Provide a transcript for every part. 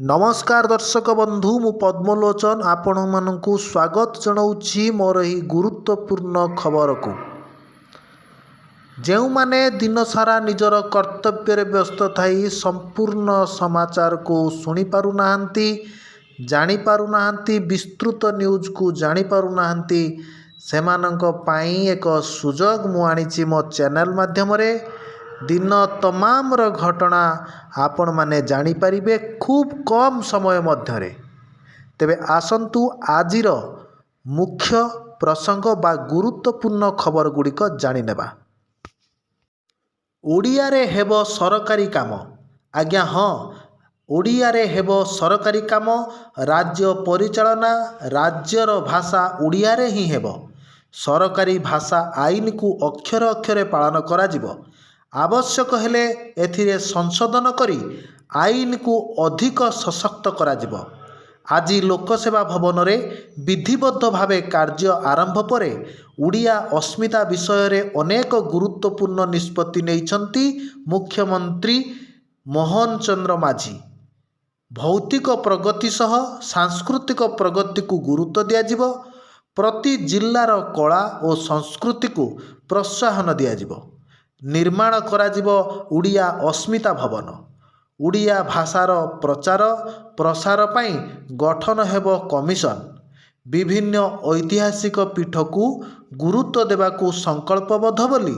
ନମସ୍କାର ଦର୍ଶକ ବନ୍ଧୁ, ମୁଁ ପଦ୍ମଲୋଚନ ଆପଣମାନଙ୍କୁ ସ୍ୱାଗତ ଜଣାଉଛି ମୋର ଏହି ଗୁରୁତ୍ୱପୂର୍ଣ୍ଣ ଖବରକୁ। ଯେଉଁମାନେ ଦିନସାରା ନିଜର କର୍ତ୍ତବ୍ୟରେ ବ୍ୟସ୍ତ ଥାଇ ସମ୍ପୂର୍ଣ୍ଣ ସମାଚାରକୁ ଶୁଣିପାରୁନାହାନ୍ତି, ଜାଣିପାରୁନାହାନ୍ତି, ବିସ୍ତୃତ ନ୍ୟୁଜ୍କୁ ଜାଣିପାରୁନାହାନ୍ତି, ସେମାନଙ୍କ ପାଇଁ ଏକ ସୁଯୋଗ ମୁଁ ଆଣିଛି ମୋ ଚ୍ୟାନେଲ୍ ମାଧ୍ୟମରେ। ଦିନ ତମାମର ଘଟଣା ଆପଣମାନେ ଜାଣିପାରିବେ ଖୁବ୍ କମ୍ ସମୟ ମଧ୍ୟରେ। ତେବେ ଆସନ୍ତୁ, ଆଜିର ମୁଖ୍ୟ ପ୍ରସଙ୍ଗ ବା ଗୁରୁତ୍ୱପୂର୍ଣ୍ଣ ଖବର ଗୁଡ଼ିକ ଜାଣିନେବା। ଓଡ଼ିଆରେ ହେବ ସରକାରୀ କାମ। ଆଜ୍ଞା ହଁ, ଓଡ଼ିଆରେ ହେବ ସରକାରୀ କାମ। ରାଜ୍ୟ ପରିଚାଳନା ରାଜ୍ୟର ଭାଷା ଓଡ଼ିଆରେ ହିଁ ହେବ। ସରକାରୀ ଭାଷା ଆଇନକୁ ଅକ୍ଷରେ ଅକ୍ଷରେ ପାଳନ କରାଯିବ। ଆବଶ୍ୟକ ହେଲେ ଏଥିରେ ସଂଶୋଧନ କରି ଆଇନକୁ ଅଧିକ ସଶକ୍ତ କରାଯିବ। ଆଜି ଲୋକସେବା ଭବନରେ ବିଧିବଦ୍ଧ ଭାବେ କାର୍ଯ୍ୟ ଆରମ୍ଭ ପରେ ଓଡ଼ିଆ ଅସ୍ମିତା ବିଷୟରେ ଅନେକ ଗୁରୁତ୍ୱପୂର୍ଣ୍ଣ ନିଷ୍ପତ୍ତି ନେଇଛନ୍ତି ମୁଖ୍ୟମନ୍ତ୍ରୀ ମୋହନ ଚରଣ ମାଝୀ। ଭୌତିକ ପ୍ରଗତି ସହ ସାଂସ୍କୃତିକ ପ୍ରଗତିକୁ ଗୁରୁତ୍ୱ ଦିଆଯିବ। ପ୍ରତି ଜିଲ୍ଲାର କଳା ଓ ସଂସ୍କୃତିକୁ ପ୍ରୋତ୍ସାହନ ଦିଆଯିବ। ନିର୍ମାଣ କରାଯିବ ଓଡ଼ିଆ ଅସ୍ମିତା ଭବନ। ଓଡ଼ିଆ ଭାଷାର ପ୍ରଚାର ପ୍ରସାର ପାଇଁ ଗଠନ ହେବ କମିଶନ। ବିଭିନ୍ନ ଐତିହାସିକ ପୀଠକୁ ଗୁରୁତ୍ୱ ଦେବାକୁ ସଂକଳ୍ପବଦ୍ଧ ବୋଲି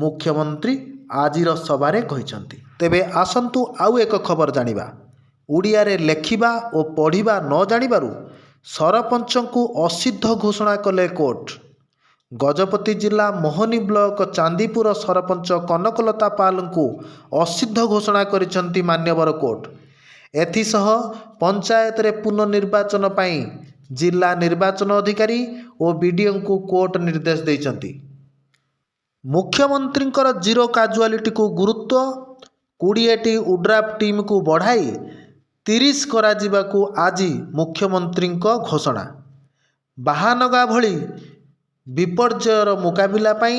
ମୁଖ୍ୟମନ୍ତ୍ରୀ ଆଜିର ସଭାରେ କହିଛନ୍ତି। ତେବେ ଆସନ୍ତୁ, ଆଉ ଏକ ଖବର ଜାଣିବା। ଓଡ଼ିଆରେ ଲେଖିବା ଓ ପଢ଼ିବା ନ ଜାଣିବାରୁ ସରପଞ୍ଚଙ୍କୁ ଅସିଦ୍ଧ ଘୋଷଣା କଲେ କୋର୍ଟ। ଗଜପତି ଜିଲ୍ଲା ମୋହନା ବ୍ଲକ ଚାନ୍ଦିପୁର ସରପଞ୍ଚ କନକଲତା ପାଲଙ୍କୁ ଅସିଦ୍ଧ ଘୋଷଣା କରିଛନ୍ତି ମାନ୍ୟବର କୋର୍ଟ। ଏଥିସହ ପଞ୍ଚାୟତରେ ପୁନଃନିର୍ବାଚନ ପାଇଁ ଜିଲ୍ଲା ନିର୍ବାଚନ ଅଧିକାରୀ ଓ ବିଡ଼ିଓଙ୍କୁ କୋର୍ଟ ନିର୍ଦ୍ଦେଶ ଦେଇଛନ୍ତି। ମୁଖ୍ୟମନ୍ତ୍ରୀଙ୍କର ଜିରୋ କାଜୁଆଲିଟିକୁ ଗୁରୁତ୍ୱ। 20ଟି ଓଡ୍ରାଫ୍ ଟିମ୍କୁ ବଢ଼ାଇ 30 କରାଯିବାକୁ ଆଜି ମୁଖ୍ୟମନ୍ତ୍ରୀଙ୍କ ଘୋଷଣା। ବାହାନଗା ଭଳି ବିପର୍ଯ୍ୟୟର ମୁକାବିଲା ପାଇଁ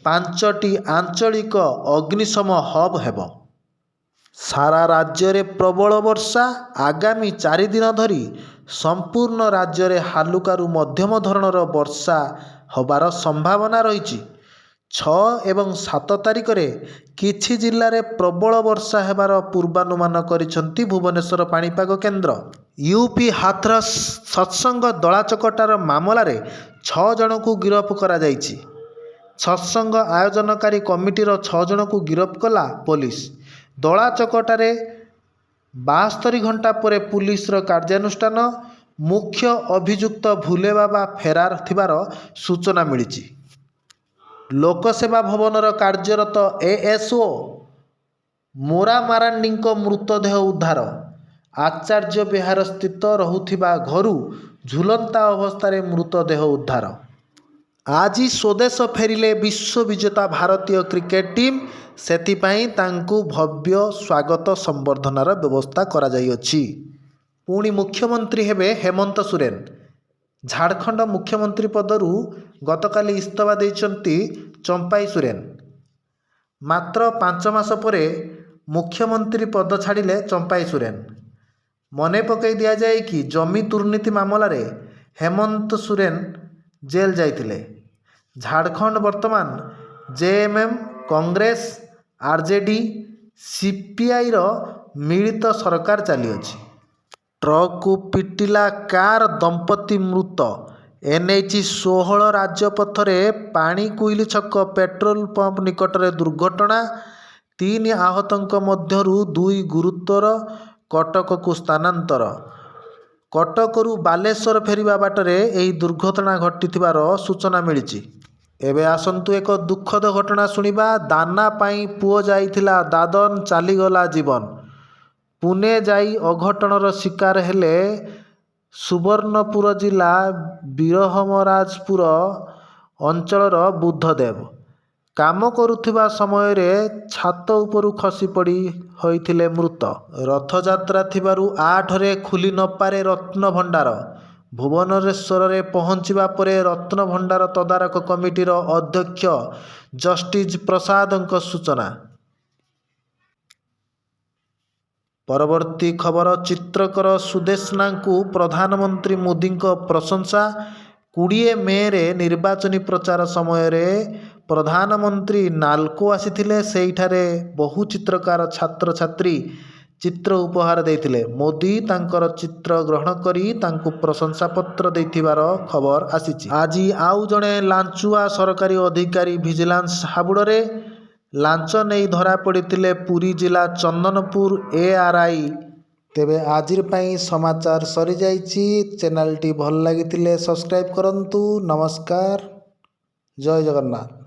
ପାଞ୍ଚଟି ଆଞ୍ଚଳିକ ଅଗ୍ନିଶମ ହବ୍ ହେବ। ସାରା ରାଜ୍ୟରେ ପ୍ରବଳ ବର୍ଷା। ଆଗାମୀ 4 ଦିନ ଧରି ସମ୍ପୂର୍ଣ୍ଣ ରାଜ୍ୟରେ ହାଲୁକାରୁ ମଧ୍ୟମ ଧରଣର ବର୍ଷା ହେବାର ସମ୍ଭାବନା ରହିଛି। 6 ଏବଂ 7 ତାରିଖରେ କିଛି ଜିଲ୍ଲାରେ ପ୍ରବଳ ବର୍ଷା ହେବାର ପୂର୍ବାନୁମାନ କରିଛନ୍ତି ଭୁବନେଶ୍ୱର ପାଣିପାଗ କେନ୍ଦ୍ର। ୟୁପି ହାଥରସ୍ ସତ୍ସଙ୍ଗ ଦଳାଚକଟାର ମାମଲାରେ ଛଅ ଜଣଙ୍କୁ ଗିରଫ କରାଯାଇଛି। ସତ୍ସଙ୍ଗ ଆୟୋଜନକାରୀ କମିଟିର ଛଅ ଜଣଙ୍କୁ ଗିରଫ କଲା ପୋଲିସ। ଦଳାଚକଟାରେ 72 ଘଣ୍ଟା ପରେ ପୁଲିସର କାର୍ଯ୍ୟାନୁଷ୍ଠାନ। ମୁଖ୍ୟ ଅଭିଯୁକ୍ତ ଭୁଲେ ବାବା ଫେରାର ଥିବାର ସୂଚନା ମିଳିଛି। ଲୋକସେବା ଭବନର କାର୍ଯ୍ୟରତ ଏଏସ୍ଓ ମୋରା ମାରାଣ୍ଡିଙ୍କ ମୃତଦେହ ଉଦ୍ଧାର। ଆଚାର୍ଯ୍ୟ ବିହାରସ୍ଥିତ ରହୁଥିବା ଘରୁ ଝୁଲନ୍ତା ଅବସ୍ଥାରେ ମୃତଦେହ ଉଦ୍ଧାର। ଆଜି ସ୍ୱଦେଶ ଫେରିଲେ ବିଶ୍ୱବିଜେତା ଭାରତୀୟ କ୍ରିକେଟ୍ ଟିମ୍। ସେଥିପାଇଁ ତାଙ୍କୁ ଭବ୍ୟ ସ୍ୱାଗତ ସମ୍ବର୍ଦ୍ଧନାର ବ୍ୟବସ୍ଥା କରାଯାଇଅଛି। ପୁଣି ମୁଖ୍ୟମନ୍ତ୍ରୀ ହେବେ ହେମନ୍ତ ସୋରେନ। ଝାଡ଼ଖଣ୍ଡ ମୁଖ୍ୟମନ୍ତ୍ରୀ ପଦରୁ ଗତକାଲି ଇସ୍ତଫା ଦେଇଛନ୍ତି ଚମ୍ପାଇ ସୋରେନ। ମାତ୍ର 5 ମାସ ପରେ ମୁଖ୍ୟମନ୍ତ୍ରୀ ପଦ ଛାଡ଼ିଲେ ଚମ୍ପାଇ ସୋରେନ। ମନେ ପକାଇ ଦିଆଯାଏ କି, ଜମି ଦୁର୍ନୀତି ମାମଲାରେ ହେମନ୍ତ ସୋରେନ ଜେଲ୍ ଯାଇଥିଲେ। ଝାଡ଼ଖଣ୍ଡ ବର୍ତ୍ତମାନ ଜେଏମ୍ଏମ୍, କଂଗ୍ରେସ, ଆରଜେଡି, ସିପିଆଇର ମିଳିତ ସରକାର ଚାଲିଅଛି। ଟ୍ରକକୁ ପିଟିଲା କାର, ଦମ୍ପତି ମୃତ। ଏନ୍ଏଚ୍ 16 ରାଜପଥରେ ପାଣିକୋଇଲି ଛକ ପେଟ୍ରୋଲ ପମ୍ପ ନିକଟରେ ଦୁର୍ଘଟଣା। ତିନି ଆହତଙ୍କ ମଧ୍ୟରୁ ଦୁଇ ଗୁରୁତର, କଟକକୁ ସ୍ଥାନାନ୍ତର। କଟକରୁ ବାଲେଶ୍ୱର ଫେରିବା ବାଟରେ ଏହି ଦୁର୍ଘଟଣା ଘଟିଥିବାର ସୂଚନା ମିଳିଛି। ଏବେ ଆସନ୍ତୁ, ଏକ ଦୁଃଖଦ ଘଟଣା ଶୁଣିବା। ଦାନା ପାଇଁ ପୁଅ ଯାଇଥିଲା ଦାଦନ, ଚାଲିଗଲା ଜୀବନ। ପୁନେ ଯାଇ ଅଘଟଣର ଶିକାର ହେଲେ ସୁବର୍ଣ୍ଣପୁର ଜିଲ୍ଲା ବୀରମହାରାଜପୁର ଅଞ୍ଚଳର ବୁଦ୍ଧଦେବ। କାମ କରୁଥିବା ସମୟରେ ଛାତ ଉପରୁ ଖସି ପଡ଼ି ହୋଇଥିଲେ ମୃତ। ରଥଯାତ୍ରା ଥିବାରୁ 8ରେ ଖୋଲି ନପାରେ ରତ୍ନଭଣ୍ଡାର। ଭୁବନେଶ୍ୱରରେ ପହଞ୍ଚିବା ପରେ ରତ୍ନଭଣ୍ଡାର ତଦାରଖ କମିଟିର ଅଧ୍ୟକ୍ଷ ଜଷ୍ଟିସ ପ୍ରସାଦଙ୍କ ସୂଚନା। ପରବର୍ତ୍ତୀ ଖବର, ଚିତ୍ରକର ସୁଦେଶ୍ନାଙ୍କୁ ପ୍ରଧାନମନ୍ତ୍ରୀ ମୋଦିଙ୍କ ପ୍ରଶଂସା। 20 ମେରେ ନିର୍ବାଚନୀ ପ୍ରଚାର ସମୟରେ ପ୍ରଧାନମନ୍ତ୍ରୀ ନାଲକୋ ଆସିଥିଲେ। ସେଇଠାରେ ବହୁ ଚିତ୍ରକାର ଛାତ୍ରଛାତ୍ରୀ ଚିତ୍ର ଉପହାର ଦେଇଥିଲେ। ମୋଦି ତାଙ୍କର ଚିତ୍ର ଗ୍ରହଣ କରି ତାଙ୍କୁ ପ୍ରଶଂସାପତ୍ର ଦେଇଥିବାର ଖବର ଆସିଛି। ଆଜି ଆଉ ଜଣେ ଲାଞ୍ଚୁଆ ସରକାରୀ ଅଧିକାରୀ ଭିଜିଲାନ୍ସ ହାବୁଡ଼ରେ। ଲାଞ୍ଚ ନେଇ ଧରାପଡ଼ିଥିଲେ ପୁରୀ ଜିଲ୍ଲା ଚନ୍ଦନପୁର ଏଆର୍ଆଇ। ତେବେ ଆଜିର ପାଇଁ ସମାଚାର ସରିଯାଇଛି। ଚ୍ୟାନେଲଟି ଭଲ ଲାଗିଥିଲେ ସବସ୍କ୍ରାଇବ୍ କରନ୍ତୁ। ନମସ୍କାର, ଜୟ ଜଗନ୍ନାଥ।